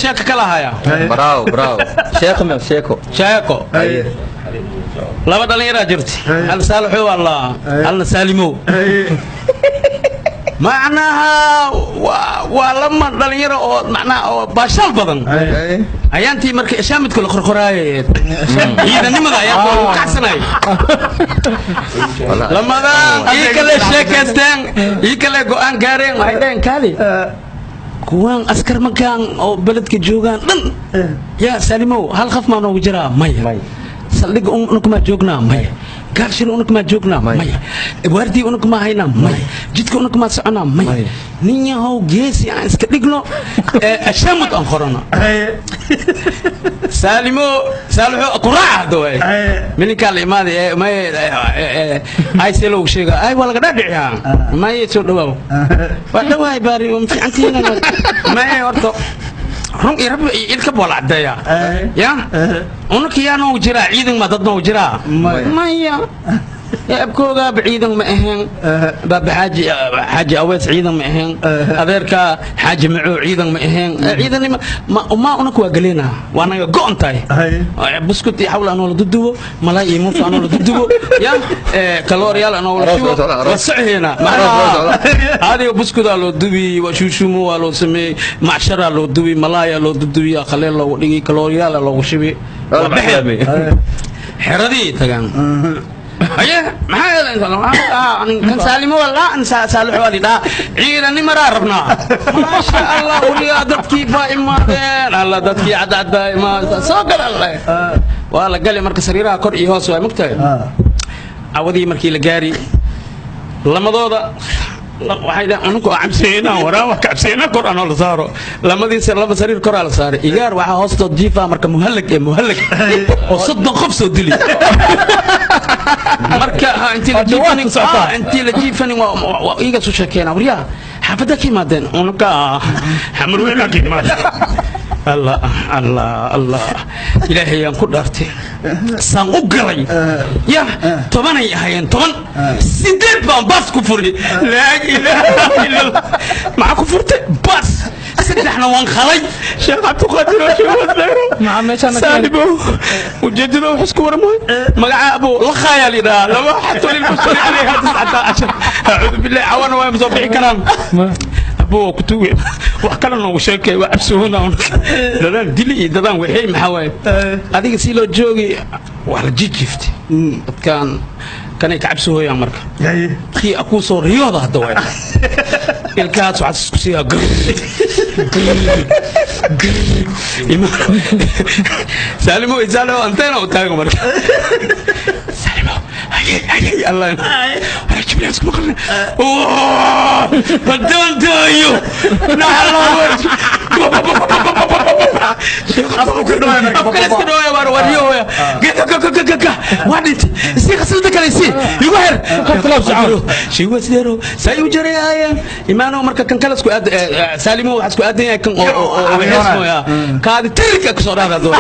Sheeko kala haya. Bravo, bravo. Sheeko ma sheeko? Sheeko. Laba dhalinyaraa jirta, hal Saalixow alla, halna Saalimow. Macnaha waa lama dhalinyaro oo macnaha oo baashaal badan. Ayaantii marka ishaamidka la qorqoraayayeed, ciidanimada ayaa lagu kacsanay. Lamadan ii kale sheekaysteen, ii kale go'aan gaareen. Waxay dhaheen, "Kaali, kuwaan askar markaan oo beledka joogaan dhan, yaa Saalimow, hal qof maa noogu jiraa? Maya. Saldhigga unukumaa joognaa? Maya. Gaarshir unukumaa joognaa? Maya. Waardii unukumaa haynaa? Maya. Jidka unukumaa soconaa? Maya. Nin yahow, geesi aan iska dhigno, ashaamud aan qorano." Saalimo, Saalixo kuraaca hadda waay. Mininkaa la imaaday may ay see loogu sheega, ay waa laga dhaadhiciyaa. May soo dhawaaw, waa dhawaay, baari ma fiicantihiin? May, horta run iyo rabbi iyo ilka baa la caddeeyaa. Ya unaka yaa noogu jiraa ciidan? Ma dad noogu jiraa? Maya. Abkoogaaba ciidan ma ahayn, baaba Xaaji, Xaaji Awees ciidan ma ahayn, adeerka Xaaji Macoo ciidan ma ahayn. Ciidanima ma unaka waa galeena, waa naga go'on tahay. Buskut iyo xawl anoo la dudubo, malay iyo muuf anoo la dudubo, ya kalooriyaal anoo la shubo, waa socoheena. Adiga buskudaa loo dubi, waa shuushumo waa loo sameeyey, macsharaa loo dubi, malaayaa loo dudubi, khaleel loogu dhigi, kalooriyaala loogu shubi, waa baxeen. Xeradii tagaan. Haye, maxaa kan Saalimo walaa Saalixo waa lidhaa, ciidanimaraa rabnaa. Maasha Allah, weligaa dadkii baa imaadeen. Alla, dadkii cadcad baa imaadeen, soo gal alle. Waa la gali marka, sariiraha kor iyo hoos waa mogtahay. Cawadii markii la gaari, lamadooda waxay dhaheen, "Ununku waa cabseynaa, waraa waa cabseynaa, kor anoo la saaro." Lamadiisa laba sariir koraa la saaray. Igaar waxaa hoostood jiifa marka muhallag ee muhallag oo 30 qof soo dili. Marka intii la jiifanin, intii la jiifanin, waa iiga soo sheekeena, "Waryaa, xaafadda ka yimaadeen?" "Ununka Xamar weynaa ka yimaadeen." Allah, Allah, Allah, Ilaahay aan ku dhaartay, saan u galay ya, 10ay ahaayeen, 10, 8 baan baas ku furi. Laa ilaaha illa Allah. Maxaa ku furtay? Baas. Saddexna waan khalay. Sheekh Cabdiqaadir oo sheekh Saalimo, ujeedada wax isku warmay, magaca abu la khaayaa lidhaa laba xato lilmusali calayha 19. Acuudu billahi, cawana waa soo bixi karaan. Abu waa ku tuuge, wax kale noogu sheekay, waa cabsoona, dadaan dili iyo dadaan waxay. Maxaa waaye adiga si loo joogi? Waa la jijiiftay. Dadkan kanay ka cabsooyaan. Marka kii akuu soo riyooda hadda waay, ilkahaas waxaad isku siiyaa grr grr grr. Saalimo, Saalimo anteena u taago. Marka Saalimo, hayay hayay, Allah, jibla isku maqalna, haddaan daayo waa dhintay. Isii khaslada kale, isii igu xir shiwasdero saa igu jarayaya imaano. Marka kan kale isku aad, Saalimo waxaa isku aadan yahay kan oo wixismoya kaadi tirka kusoo dhahda doon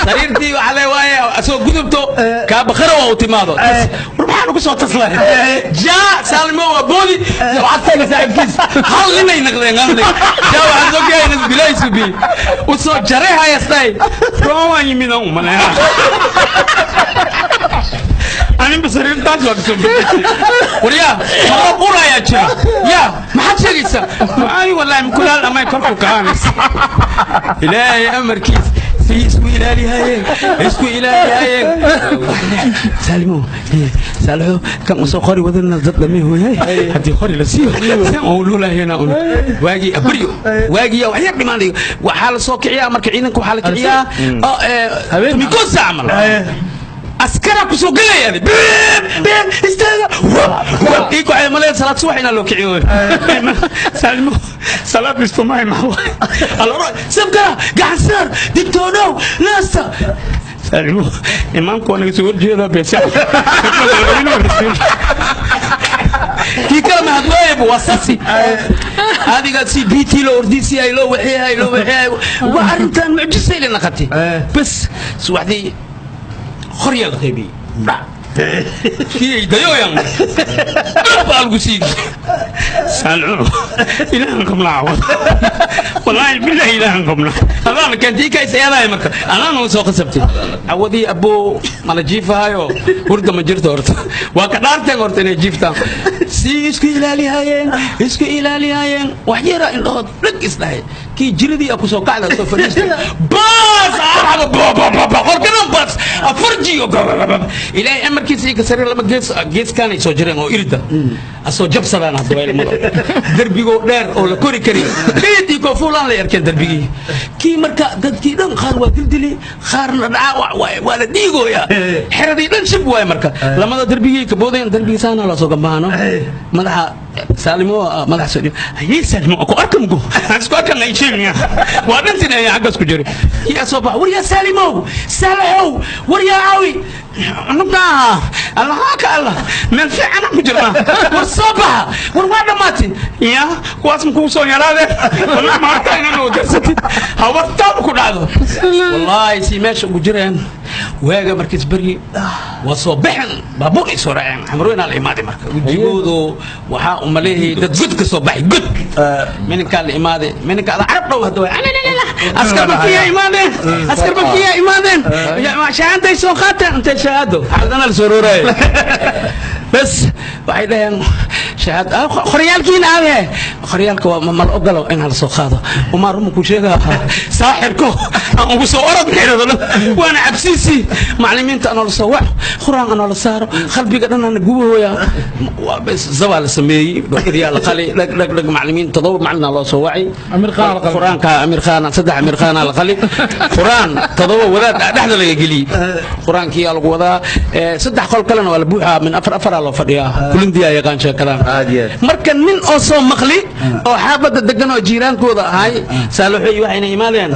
sariirtii. Waxaa le waaye asoo gudubto kaa bakara waa u timaado. War maxaan ugu soo taslay? Jaa Saalimo waa boodi, waxaad taga saaxiibkiis, hal ninay naqdeen, hal nin. Jaa waxaan soo gaaynay bilaysubi u soo jaray hayastay roowaan yimid aan umaleeyaa. Aninba sariirtaas waa kasoo bedeshay. Waryaa, maqab urayaa jira. Yaa, maxaad sheegaysaa? Ay wallaahi, mukulaal amay korku kaanaysa. Ilaahay amarkiis, si isku ilaalihayeen, isku ilaalihayeen. Saalimo, Saalixo kan usoo qori wadana dad dhamay hooyay, haddii qori la siiyo saan oo noolahayna un. Waagii abriyo, waagii wax yar dhimaanayo, waxaa la soo kiciyaa. Marka ciidanka waxaa la kiciyaa tumikosa camal, askara kusoo galaya, beeb istaaga ii kacay maleen. Salaad subax inaa loo kiciyo. Saalimo salaad istumay maxaa aloro sabkara gacan saar, digtoonow, naasta. Saalimo, imaamku waa naga soo horjeedaa, beesa kii kale mahadwaayeb waa sasi. Adiga si bt loo ordisiyay, loo waxeehay, loo waxeehay, waa arrintan mucjisay la naqatay. Bas, subaxdii qoryaa la qaybiyey. Kii dayoyan baa lagu sii saalco. Ilaahan qabnaa, wallaahi billahi ilaahan qabnaa. Adaan keentii kays eedahay marka anaan soo qasabtay awadii aboo mala jiifahayo, hurda ma jirto horta, waa ka dhaarteen horta inay jiiftaan. Si isku ilaalihayeen, isku ilaalihayeen, wax yara indhahood dhag isdhahay, kii jiridii a kusoo kacda soo fadhiistay, baas arxaba qorkadan baas afarjiyo. Ilaahay amarkiisa iyo kasare lama gees geeskaanay soo jireen oo irida asoo jabsadaan hadda ilmada darbigoo dheer oo la kori karin geedii koofuulaan la arkeen darbigii kii. Marka dadkii dhan qaar waa dildili, qaarna dhaawac waaye, waa la dhiigooya, xeradii dhan shib waaye. Marka lamada darbigii kaboodayan, darbigii saana la soo gambaano, madaxa Saalimo madaxa soo dhiib. Hayee Saalimo, ku arkamgo aan isku arkan ay sheegaya waa dhantin ay xaggaas ku jiray. Kii asoo bax, war yaa Saalimow, Saalaxow, war yaa caawi nugna Allaha ka Allah, meel fiican ku jirnaa, war soo baxa, war waa dhammaatay ya kuwaas ma kugu soo yaraadeen? Wallahi ma arkaa inaan oo darsatid hawartaaba ku dhacdo. Wallaahi si meesha ugu jireen waaga markiis beryi waa soo baxeen, baabuur ay soo raaceen, Xamrooynaa la imaaday. Marka wejigoodu waxaa u maleeyay dad god ka soo baxay, god mininkaa la imaaday, mininka ada carab dhow hadda way askar markiyaa imaadeen, askar markiyaa imaadeen, shahaantay soo qaateen, intay shahaado xaladana la soo rooraayo bas. Waxay dhaheen shahaad qoryaalkiina aabe, qoryaalka waa ma la ogolo in la soo qaado. Umaa ruma ku sheegaa saaxirko aan ugu soo orod xirado waana cabsiisi macallimiinta anoo la soo wac, quraan anoo la saaro, qalbiga dhan ana gubahooya. Waa bas zabaa la sameeyey, dhiryaa la qali, dhag dhag dhag, macallimiin 7 macallina loo soo wacay. Amir Khan la qalay. Quraanka Amir Khan, saddex Amir Khan la qali, quraan 7 wadaad dhexda laga geliyey, quraankii lagu wadaa. Saddex qol kalena waa la buuxaa, min afar afaraa loo fadhiyaa, kulindiyaa yaqaan sheekadan. Aad iyo aad. Marka nin oo soo maqli oo xaafadda degan oo jiiraankooda ahay Saalaxoy waxayna imaadeen,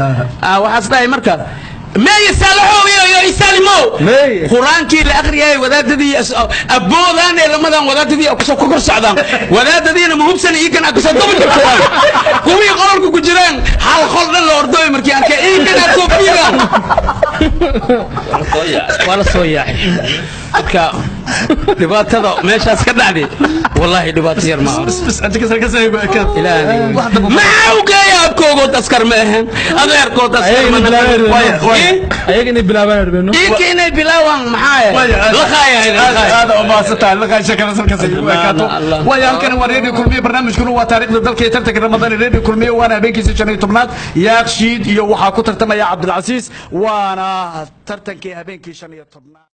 waxaas dhahay marka meeye Saalaxow iyo Isaalimow? Meeye. Qur-aankii la akhriyay wadaadadii aboodaan ee lamadan wadaadadii kusoo ku kor socdaan, wadaadadiina ma hubsan iikan kusoo daba jirtaan, kuwii qolalka ku jireen hal qol dhan la ordooy markii arkay iikan soo fiigaan, waa la soo yaacay. Marka dhibaatada meeshaas ka dhacday wallaahi dhibaato yar ma aha. Bas inta kasar ku ekaad. Maxaa u geeya? Abkoogood askar ma ahayn, adeerkood askar ma Ayaga inay bilaabaan rabeen. Iinka inay bilaawaan maxaa laqaayahay. Aad u mahadsantahay laqaay, sheekada salkaas ay ku ekaato. Allah. Waayo, halkani waa Radio Kulmiye, barnaamijkuna waa taariikhda dalka iyo tartanka Ramadaan ee Radio Kulmiye, waana habeenkiisa 15aad. Yaaqshiid iyo waxaa ku tartamaya Cabdilcasiis, waana tartankii habeenkii 15aad.